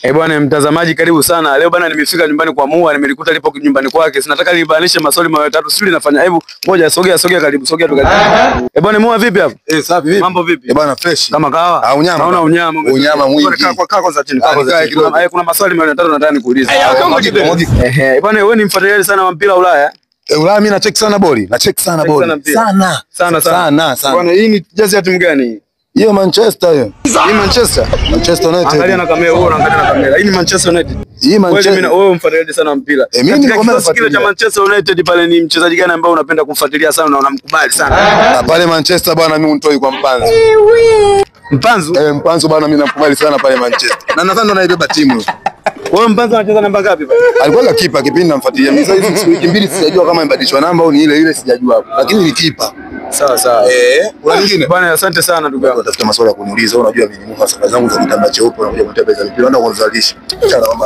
Eh, bwana mtazamaji, karibu sana. Leo bwana nimefika nyumbani kwa Mua, nimelikuta lipo nyumbani kwake. Sinataka nibadilishe maswali mawili tatu, sijui nafanya. Hebu ngoja, sogea sogea, karibu, sogea tu karibu. Eh, bwana Mua, vipi hapo? Eh, safi vipi? Mambo vipi? Eh, bwana fresh. Kama kawa? Ah, unyama. Naona unyama. Unyama mwingi. Bwana, kaa kwanza chini, kaa Ah, kwanza nikae chini. kidogo. Kuna maswali mawili matatu nataka nikuulize. Mwagika, mwagika. Ehe, bwana wewe ni mfuatiliaji sana wa mpira Ulaya? Eh, Ulaya mimi na check sana boli. Na check sana Check sana boli. mpira. Sana. Sana sana. Sana sana. Bwana, hii ni jezi ya timu gani? Hiyo Manchester hiyo. Hii Manchester. Manchester United. Angalia na kamera, wewe unaangalia na kamera. Hii ni Manchester United. Hii Kweli mimi Manchester. na wewe mfuatiliaji sana wa mpira. Eh, mimi Katika nilikwambia kikosi kile cha nafuatilia. Manchester United pale ni mchezaji gani ambaye unapenda kumfuatilia sana na unamkubali sana? Na pale Manchester bwana mimi untoi kwa Mpanzu. Mpanzu. Eh, Mpanzu bwana mimi namkubali sana pale Manchester. Na nadhani ndo anaibeba timu. Wewe Mpanzu anacheza namba ngapi pale? Alikuwa kipa kipindi namfuatilia. Mimi sasa hizi wiki mbili sijajua kama imebadilishwa namba au ni ile ile sijajua hapo. Lakini ni kipa. Sawa sawa. Eh, kuna nyingine? Bwana asante sana ndugu yangu. Unatafuta maswali ya kuniuliza, wewe unajua mimi ni Muha, safari zangu za kitambaa cheupe, unakuja kunitia pesa mipira, unaenda kunizalisha. Acha na mambo.